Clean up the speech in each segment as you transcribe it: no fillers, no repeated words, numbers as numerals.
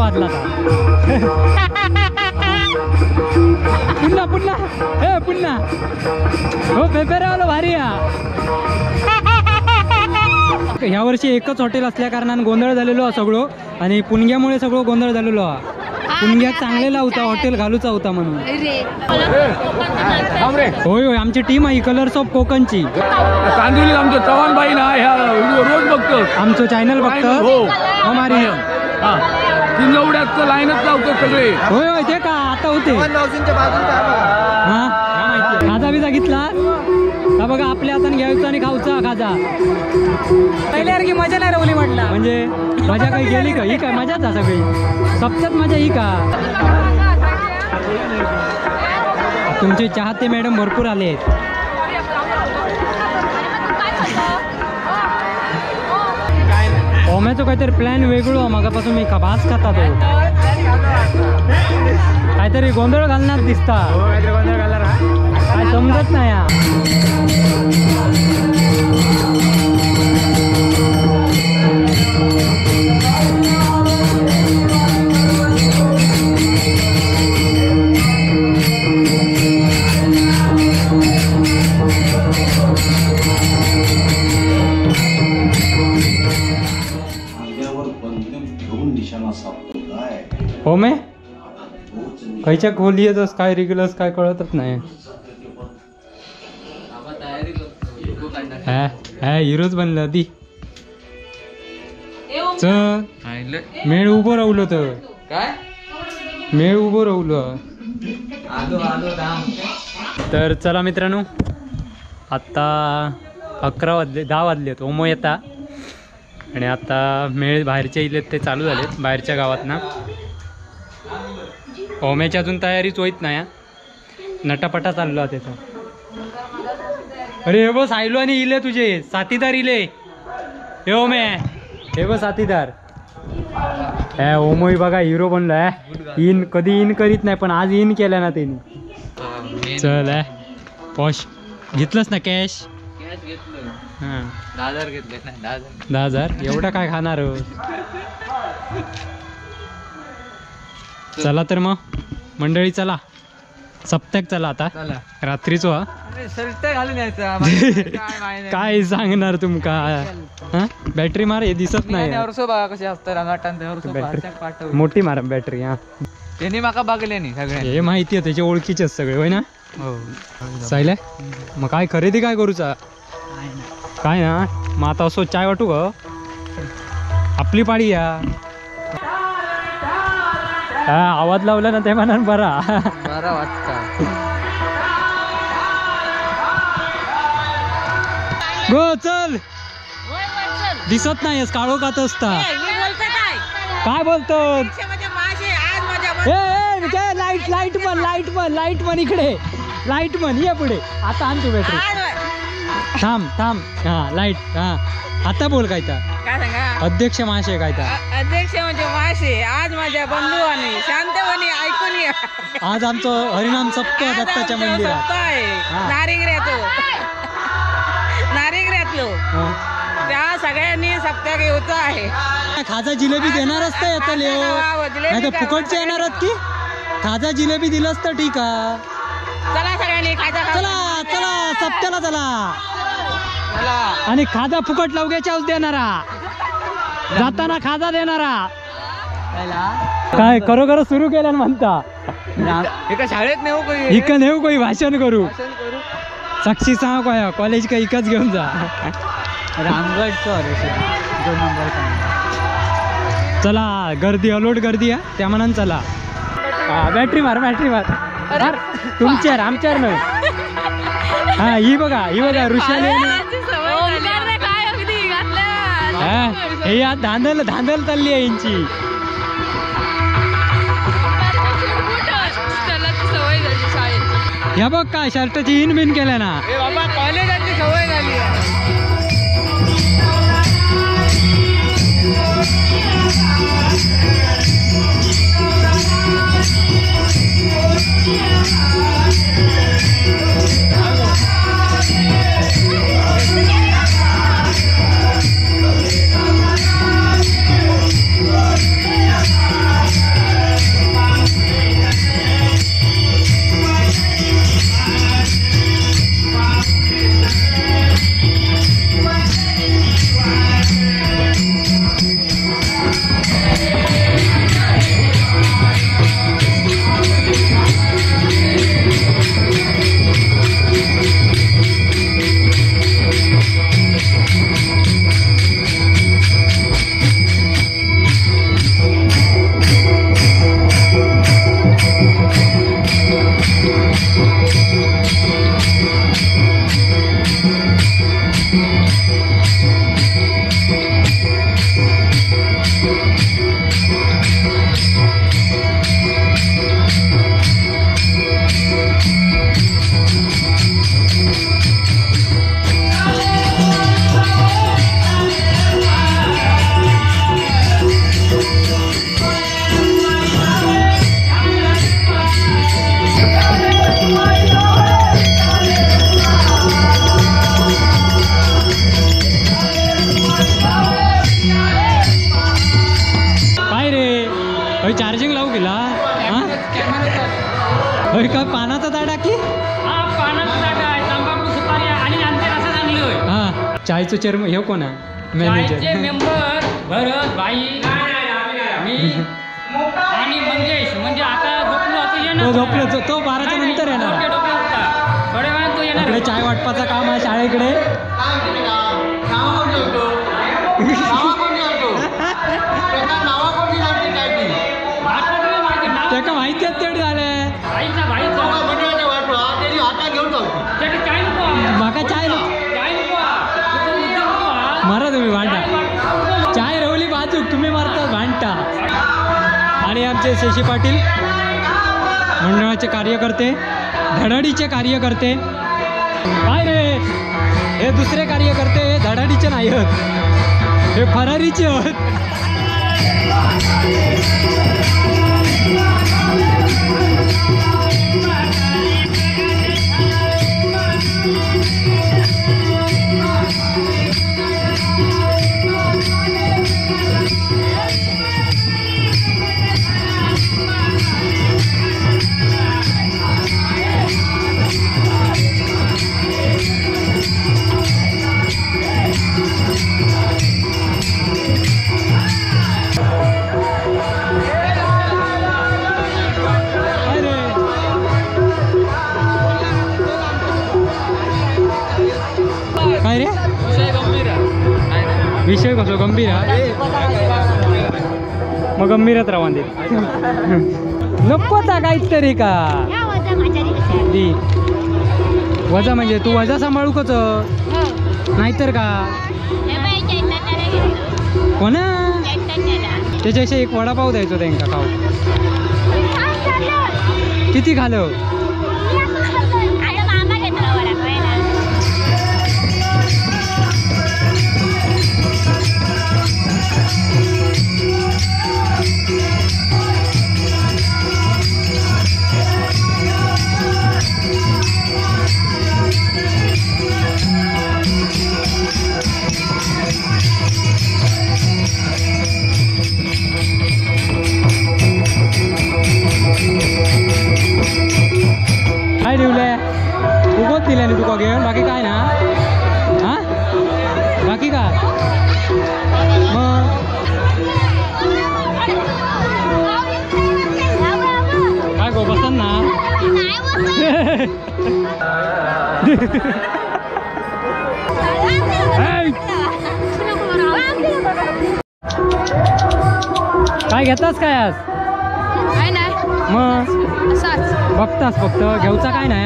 वाजला आता. पुन्हा पुन्हा हे पुन्हा हो पेपेरेवाला भारी हा. ह्या वर्षी एकच हॉटेल असल्या कारणानं गोंधळ झालेलो हा सगळं, आणि पुणग्यामुळे सगळं गोंधळ झालेलो हा. पुणग्यात चांगलेला होता हॉटेल घालूचा होता म्हणून. होय होय आमची टीम आहे कलर्स ऑफ कोकणची. कांदिवली आमचं चव्हाण बाई ना ह्या रोज बघतो आमचं चॅनल बघतो. हो मारी चिंचवड्याचं लाईनच लावतो सगळे. होय होय ते का आता होते. हा खाजा बिजा घेतला हा बघा आपल्या हाताने घ्यायचा आणि खाऊचा खाजा. पहिल्यासारखी मजा नाही रवली म्हटलं म्हणजे मजा काही गेली का? ही काय मजाच आहे सगळी, सबच्यात मजा ही का? तुमचे चाहते मॅडम भरपूर आले आहेत. ओम्याचो काहीतरी प्लॅन वेगळो, मागापासून मी भास खाता तो काहीतरी गोंधळ घालणार दिसता, काय समजत नाही. हो मे खयच्या खोली येतस काय रिगलस काय कळतच नाही. हा हिरोच बनला दी चल मेळ उभं राहिलो तर काय मेळ उभं राहिलो. तर चला मित्रांनो आत्ता 11 वाजले 10 वाजलेत. ओमो येता आणि आता मेळ बाहेरचे इलेत ते चालू झालेत बाहेरच्या गावात ना. ओम्याची अजून तयारीच होईत नाही, नटापटा चाललो त्याचा. अरे हे बस आयलो आणि इले तुझे साथीदार इले. हे ओमे हे बस साथीदार. हे ओमोही बघा हिरो बनलाय. इन कधी इन करीत नाही पण आज इन केलं ना त्यांनी. चल पॉश घेतलंच ना कॅश? हां 10,000 घेतले ना. 10,000 एवढा काय खाणार? चला तर मग मंडळी चला सप्त्याक चला आता रात्रीचो. हा काय सांगणार तुमका? हा बॅटरी मार हे दिसत नाही. मोठी मार बॅटरी. हा त्यांनी माका बघले नाही सगळे हे माहिती आहे त्याच्या ओळखीचे सगळे होय ना. सायले मग काय खरेदी काय करूचा काय ना? मग आता असो चाय वाटू ग आपली पाळी या. हा आवाज लावला ना ते म्हणा बरा बरा वाटता. गो चल दिसत नाही काळोखात असता. काय बोलतो? लाईट लाईट पण लाईट पण लाईट पण इकडे लाईट पण ये पुढे. आता आण तू बॅटरी. थांब थांब. हा लाईट. हा आता बोल काय तर. अध्यक्ष महाशय काय तर? अध्यक्ष म्हणजे महाशय आज माझ्या बंधुवाने शांतपणे ऐकून या. आज आमचं हरिनाम सप्ताह दत्ताच्या मंदिरात नारिंगऱ्यातो नारिंगऱ्यातलो त्या सगळ्यांनी सप्ताह घेऊचा आहे. खाजा जिलेबी देणारच तर येतले नाही तर फुकटचे येणारच की. खाजा जिलेबी दिलंच तर ठीक आहे. चला सगळ्यांनी खाजा चला चला सप्त्याला चला. आणि खाजा फुकट लवग्याच्या देणारा जाताना खाजा देणारा. काय खरोखर सुरू केलं म्हणता एका शाळेत नेऊ कोई इका नेऊ कोई भाषण करू साक्षी सांग काय कॉलेज का इकाच घेऊन जा. रामगडचं 2 नंबर. चला गर्दी अलोट गर्दी आहे त्या मनान चला. बॅटरी मार बॅटरी मार तुमच्यावर आमच्यावर नव्हे. हा ही बघा ही बघा ऋषाली हे या धांदल धांदल चालली आहे यांची. ह्या बघ काय शर्टाची इन बिन केल्या ना. बाबा कॉलेजातली सवय झाली. अरे काय पानाचा ताडा की? हा पानाचा ताटा आहे, तंबाखू सुपारी आणि नंतर असं चांगलं होय. हा चायचं चेअरमन हे कोण आहे? मॅनेजर मेंबर भरत भाई मी आणि मंगेश. म्हणजे आता झोपलो, आता येणार तो झोपलो, तो 12च्या नंतर येणार. थोड्या वेळात तो येणार. इकडे चाय वाटपाचं काम आहे शाळेकडे. त्याका माहिती आहे तेवढं झालं. माका चाय मारा तुम्ही भांडा, चाय रवली बाजूक तुम्ही मारता भांडता. आणि आमचे शशी पाटील मंडळाचे कार्यकर्ते, धडाडीचे कार्यकर्ते. काय रे हे दुसरे कार्यकर्ते, हे धडाडीचे नाही आहेत, हे फरारीचे आहेत. काय रे विषय कसो गंभीर आहे? मग गंभीरच राहा दे. नकोच काहीतरी का दी वजा म्हणजे तू वजा सांभाळू कच नाहीतर का कोणा त्याच्यापेक्षा एक वडापाव द्यायचो त्यांका खाऊ. किती खालं? काय ठेवलंय उगवत दिल्याने तुका घेऊन, बाकी काय ना? हा बाकी काय मग? काय गो बसन ना? काय घेतास काय आज? काय नाही मग असाच बघतास फक्त, घेऊचा काय नाही.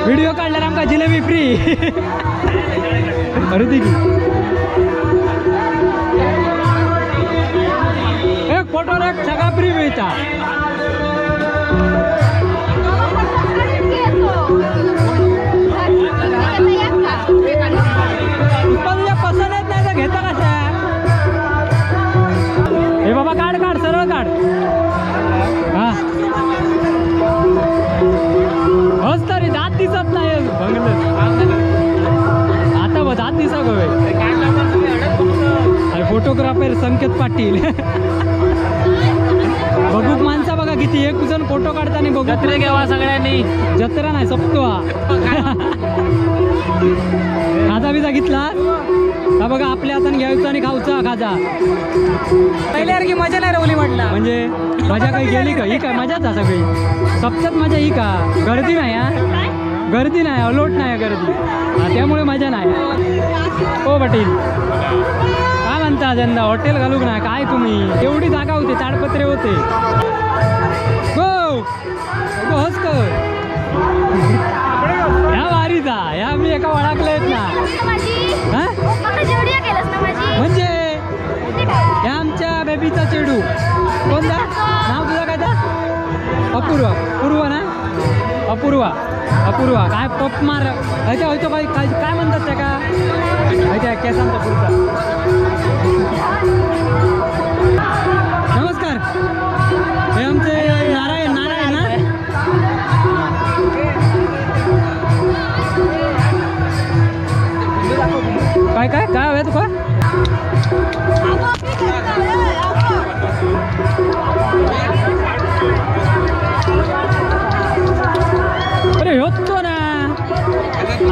व्हिडिओ काढल्यावर आमका जिलेबी फ्री. अरे ती एक फोटो एक सगळा फ्री मिळता. पण पसंत येत नाही तर घेता कशा? हे बाबा काढ काढ सरळ काढ. हा हस तरी दात दिसत नाही बंगलं आता बघ दात दिसा गो. अरे फोटोग्राफर संकेत पाटील. बघू माणसा बघा किती एक जण फोटो काढताना बघू. जत्रा घ्यावा सगळ्यांनी. जत्रा नाही सप्तो. खाजा बिजा घेतला हा बघा आपल्या हाताने घ्यायचा आणि खाऊचा खाजा. पहिल्यासारखी मजा नाही रवली म्हटलं म्हणजे मजा काही गेली का? ही काय मजाच आहे सगळी, सबच्यात मजा ही का? गर्दी नाही हा, गर्दी नाही, अलोट नाही गर्दी, हा त्यामुळे मजा नाही. हो पाटील काय म्हणता? म्हणता यंदा हॉटेल घालूक ना काय तुम्ही, एवढी जागा होती, ताडपत्रे होते. गो हस कर ह्या वारीचा ह्या मी एका वळाकले ना म्हणजे ह्या आमच्या बेबीचा चेडू. कोणता नाव तुझा काय? अपूर्वा. पूर्वा ना, अपूर्वा. अपूर्वा काय पप मार अच्छा होतो काय काय म्हणतात त्या का अच्छा केसांचा पुढचा. नमस्कार, हे आमचे नारायण. नारायण ना, काय काय काय हवं तुका? अरे होतो ना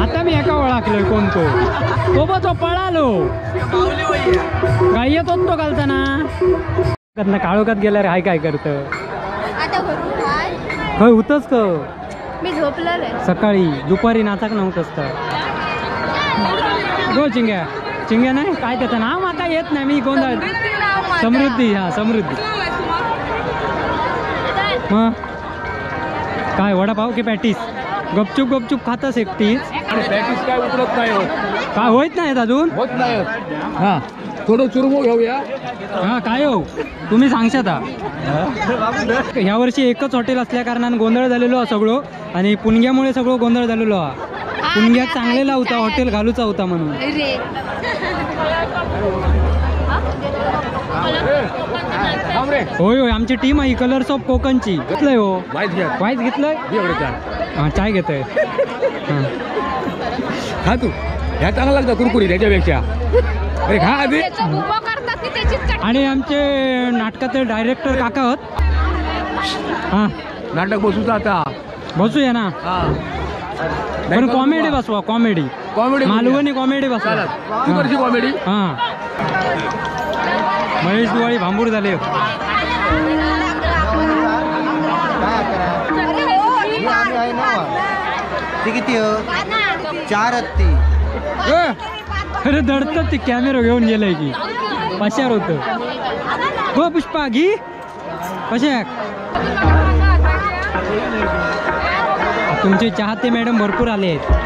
आता मी एका ओळखलोय कोणतो तो बा तो पळालो काय येत होतो घालताना ना काळोखात गेल्यावर हाय काय करत खय होतच क मी झोपलो सकाळी दुपारी नाचाक नव्हतंच तर गो चिंग्या. चिंग्या नाही काय त्याचं नाव माका येत नाही, मी गोंधळ. समृद्धी. हा समृद्धी. मग काय वडापाव की पॅटीस? गपचूप गपचूप खातस एकटीच. पॅटीस काय उतरत नाही होत. काय होत नाही अजून? होत नाही. हा थोडं चुरमो घेऊया. हा काय हो तुम्ही सांगशात. ह्या वर्षी एकच हॉटेल असल्या कारणानं गोंधळ झालेलो सगळं, आणि पुणग्यामुळे सगळं गोंधळ झालेलो. पुणग्यात चांगलेला होता हॉटेल घालूचा होता म्हणून. होय होय आमची टीम आहे कलर्स ऑफ कोकणची. घेतलंय हो वाईच घेतलंय. हा चाय घेतोय. खा तू ह्या चांगला लागतं कुरकुरी त्याच्यापेक्षा. अरे खा आधी. आणि आमचे नाटकाचे डायरेक्टर काका होत. हा नाटक बसूच आता बसूया ना, पण कॉमेडी बसवा. कॉमेडी कॉमेडी मालवणी कॉमेडी बसवा. तू करशी कॉमेडी? हा महेश दिवाळी भांबूर झाले. किती चार हत्ती. अरे दडतात ते कॅमेरा घेऊन गेलाय की पशार होत. गो पुष्पा घी कशा. तुमचे चाहते मॅडम भरपूर आले आहेत.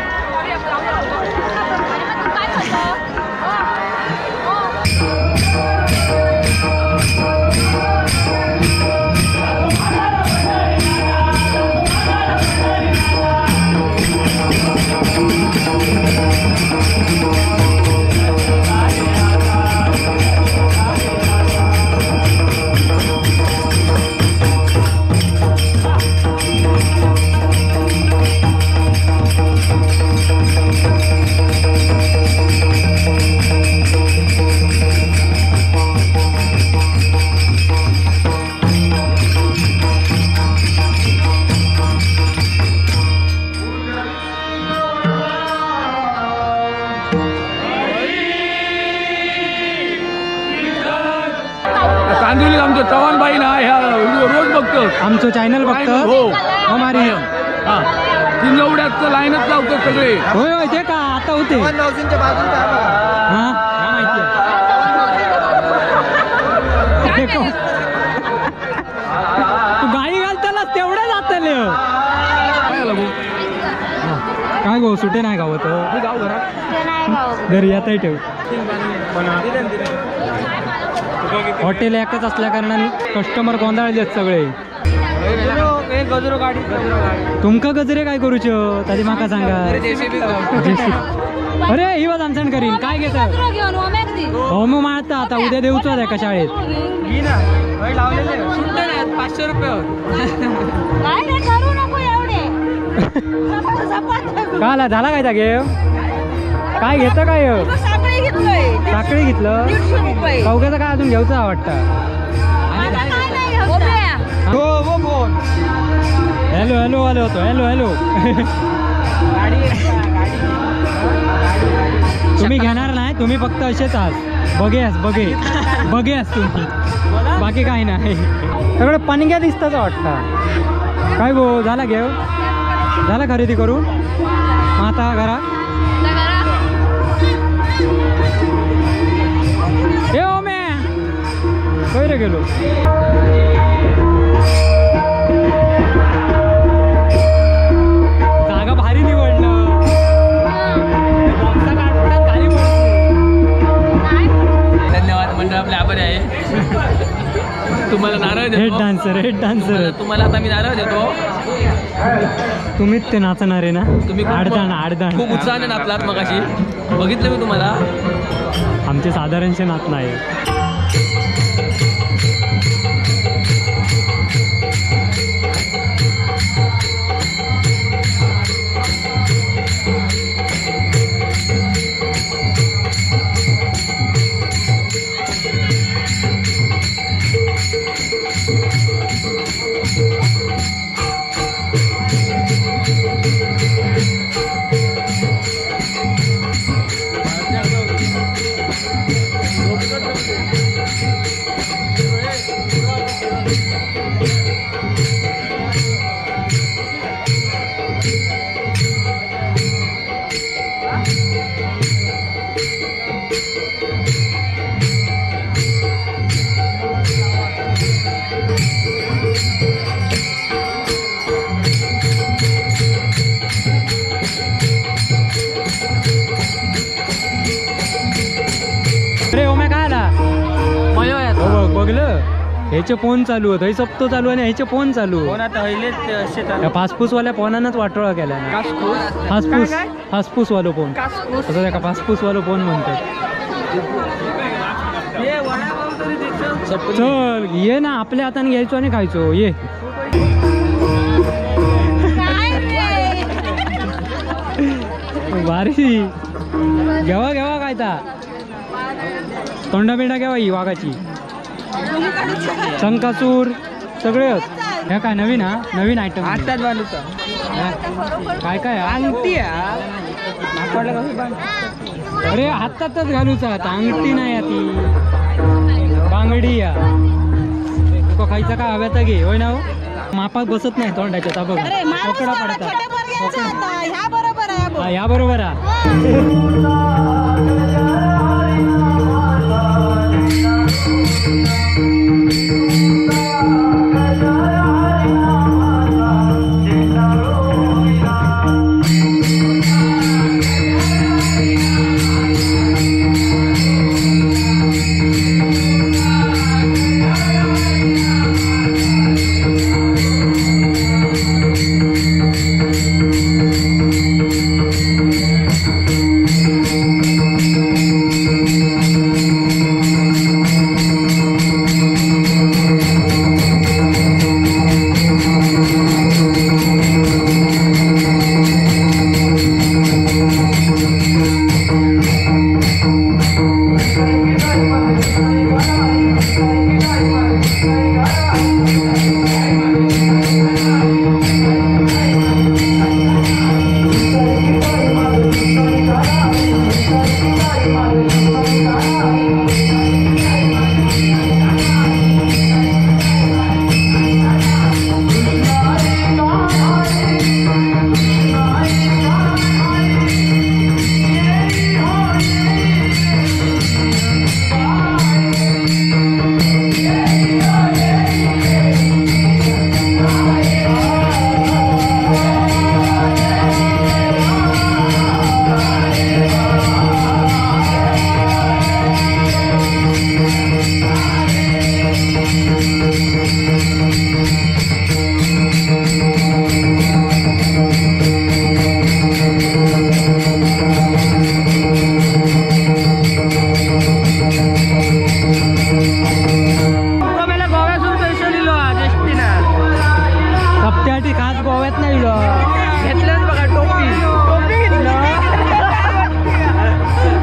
कांदिवलीत आमचं चव्हाण बाई ना ह्या व्हिडिओ रोज बघतो, आमचं चॅनल बघतो. हो मारी चिंचवड्यात लाईनच लावतो सगळे. होय होय ते का आता होते. हा माहिती आहे. तू गाई घालताना तेवढं जातले काय गो सुटे नाही गावत घरी येताही ठेव. हॉटेल एकच असल्या कारणाने कस्टमर गोंधळले सगळे. तुमका गजरे काय करूच तरी माका सांगा. अरे ही बात आमच्यान करीन काय घेता हो मग मारता आता उद्या देऊच आहे का शाळेत. 500 रुपये काला झाला काय त्या घेव काय घेत काय साखळी घेतलं कवग्याचं काय अजून घेऊचं आवडतं. हॅलो हॅलो आलो होतो. Hello hello. तुम्ही घेणार नाही, तुम्ही फक्त असेच आज बघेस बघे बघेस तुम्ही, बाकी काही नाही. सगळं पणग्या दिसतात वाटतं. काय गो झाला घेऊ झाला खरेदी करून आता घरा. ए खंय रे गेलो? जागा भारी निवडलं. बॉक्सा काढतात खाली पडतो. धन्यवाद मंडळ, आपले आभारी आहे. तुम्हाला नारळ देतो. Head dancer, head dancer. तुम्हाला आता मी नारळ देतो. तुम्हीच ते नाचणार आहे ना? तुम्ही आडदाण आडदाण खूप उत्साहाने नाचलात मगाशी, बघितलं मी तुम्हाला. आमचे साधारणशे नाच नाही. अरे ओम्या काय आला? बघलं ह्याचे फोन चालू होत, हे सप्तो चालू आणि ह्याचे फोन चालू. फासफूसवाल्या फोनानच वाटोळा केला ना. फासफूस फासफूस वालो फोन, असं त्याका फासफूस वालो फोन म्हणतात. चल ये ना, आपल्या हाताने घ्यायचो आणि खायचो. ये भारी घेवा घेवा काय ता तोंडा बिंडा घेवा ही वाघाची शंकासूर सगळेच. ह्या काय नवीन? हा नवीन आयटम आताच बालूचा. काय काय अंगठी? अरे हातातच घालूचा आता, अंगठी नाही ती बांगडी. या तुका खायचा काय हव्या तर घे. होय ना हो, मापात बसत नाही तोंडाच्या. बघ पकडा पडता. ह्या बरोबर हा.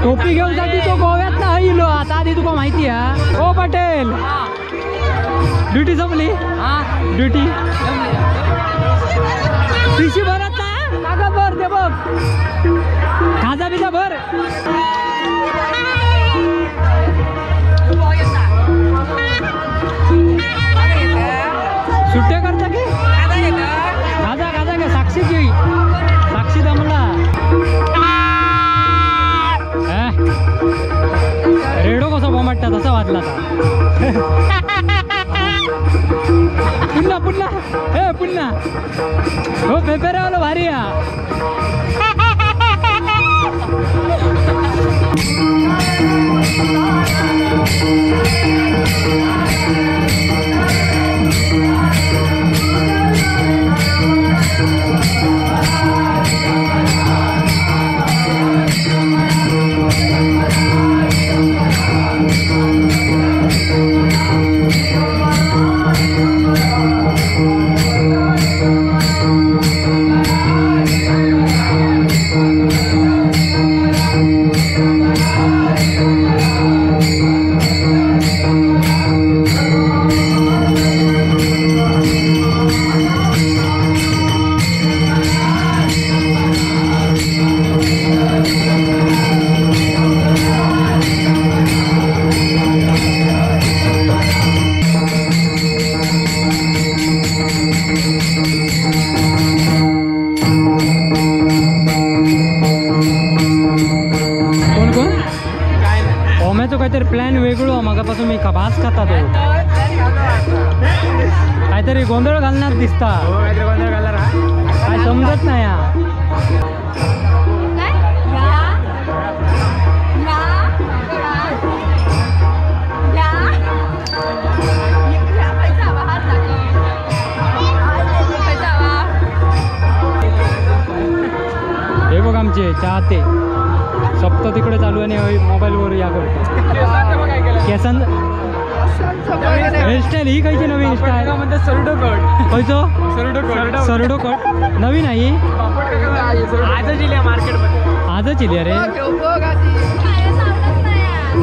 टोपी घेऊन साठी तो गोव्यात ना इलो. आता आधी तुका माहिती आहे. ओ पटेल, ड्युटी संपली? ड्युटी पिशी भरत ना, कागद भर दे बघ, खाजा बिजा भर. सुट्ट्या करता की खाजा खाजा घ्या. साक्षी घेई, साक्षी दमला. रेडो कसा बोमाटता तसा. वाजला आता. पुन्हा पुन्हा हे पुन्हा हो पेपेरावाला भारी हा. काहीतरी प्लॅन वेगळो मागापासून मी भास खाता तो काहीतरी गोंधळ घालणार दिसता, काय समजत नाही. हे बघ आमचे चाहते सप्त तिकडे चालू आणि मोबाईलवर या करतो. केसन हेअरस्टाईल ही खायची नवीन स्टाईल म्हणजे सरडो कट. खयचो सरडो कट? सरडो कट नवीन आहे, आजच इल्या मार्केटमध्ये, आजच इली. अरे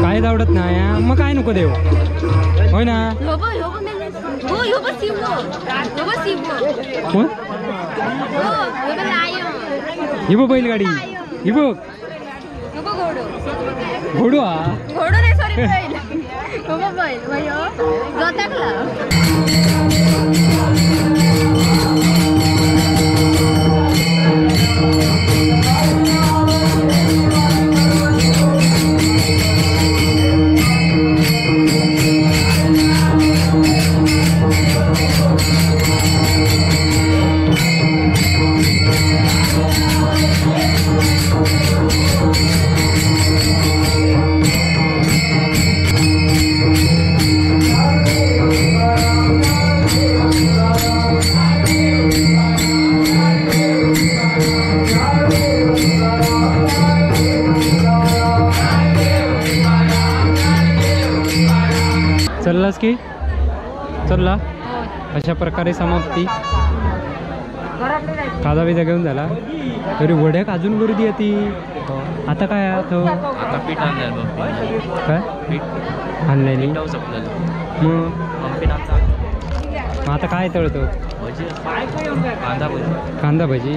कायच आवडत नाही मग काय नको देव होय ना. कोण ही बघ बैलगाडी, ही बघ घोडो. हा घोडो नाही सॉरी बैल. बैल जोताकला. चललास की चलला. अशा प्रकारे समाप्ती. खाजा बिजा घेऊन झाला तरी वड्याक अजून गर्दी येते. आता काय तो आता पीठ आणलं काय पीठ आणलं मग आता काय तळतो? कांदा भजी. कांदा भजी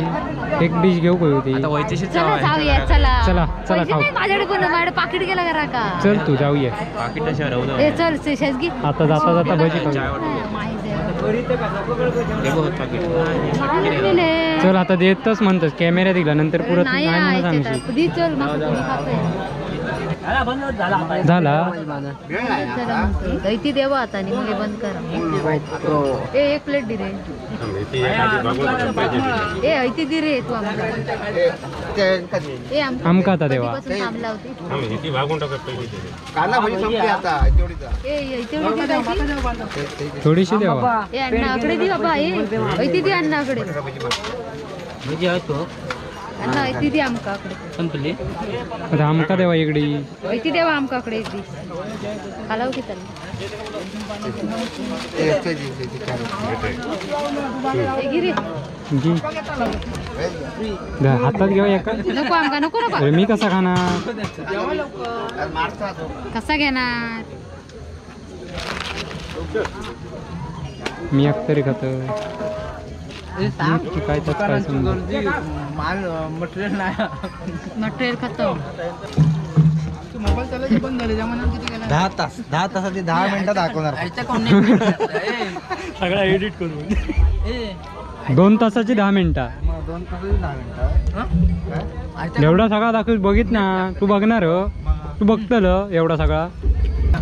एक डिश घेऊ काय होती. चला चला चला खाऊ. माझ्याकडे कोण माझ्याकडे पाकिट गेला करा का? चल तू जाऊया. पाकिट ए चल शेजगी. आता जाता जाता भजी खाऊ. चल आता देतच म्हणतस कॅमेरा दिला नंतर पुरत नाही म्हणून सांगशील. झाला ती देवा आता आणि मग बंद करा. ए एक प्लेट दे रे. ए ती दे रे तू आमका. ए आमका आता देवा. थोडीशी देवा. ए अण्णाकडे दे बाबा. ए ती दे अण्णाकडे. अण्णा ती दे आमकाकडे. संपली आता आमका देवा इकडे. ती देवा आमकाकडे एक दीस खालाव की त्याला. जी हातात घेऊ एका. नको आमका नको नको. अरे मी कसा खाणार? कसा घेणार? मी एक तरी खातो. काय त्यात काय समजत? मटेरियल नाही, मटेरियल खतम. 10 तास 10 तासाची 10 मिनिटं दाखवणार सगळा एडिट करून. 2 तासाची 10 मिनिटं. 2 तासाची 10 मिनिटं एवढा सगळा दाखव बघित ना तू. बघणार तू बघतल एवढा सगळा.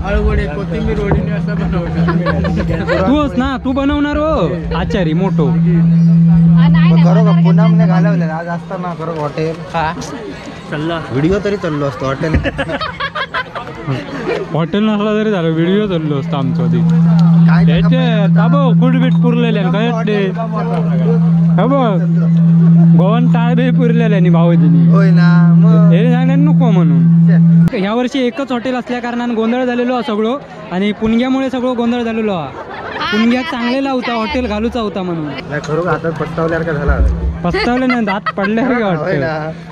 अळवडे कोथिंबीर वडीने असं बनवतात. तूच ना तू बनवणार हो आचारी मोठो. खरोखर पूनमने घालवले आज असताना खरोखर हॉटेल व्हिडिओ तरी चाललो असतो. हॉटेल हॉटेल नसला तरी झालं, व्हिडिओ चाललो असतो आमचं आधी. ताबो कुडबीट पुरलेले कळते बघ, गोवन टाळ बी पुरलेले नी भाऊजीनी. होय ना, हे जाणार नको म्हणून. ह्या वर्षी एकच हॉटेल असल्या कारणान गोंधळ झालेलो हा सगळो, आणि पुणग्यामुळे सगळं गोंधळ झालेलो हा. पुणग्यात चांगलेला होता हॉटेल घालूचा होता म्हणून. खरोखर हातात पस्तावल्यासारखं झाला. पस्तावले नाही, दात पडल्यासारखं वाटतं.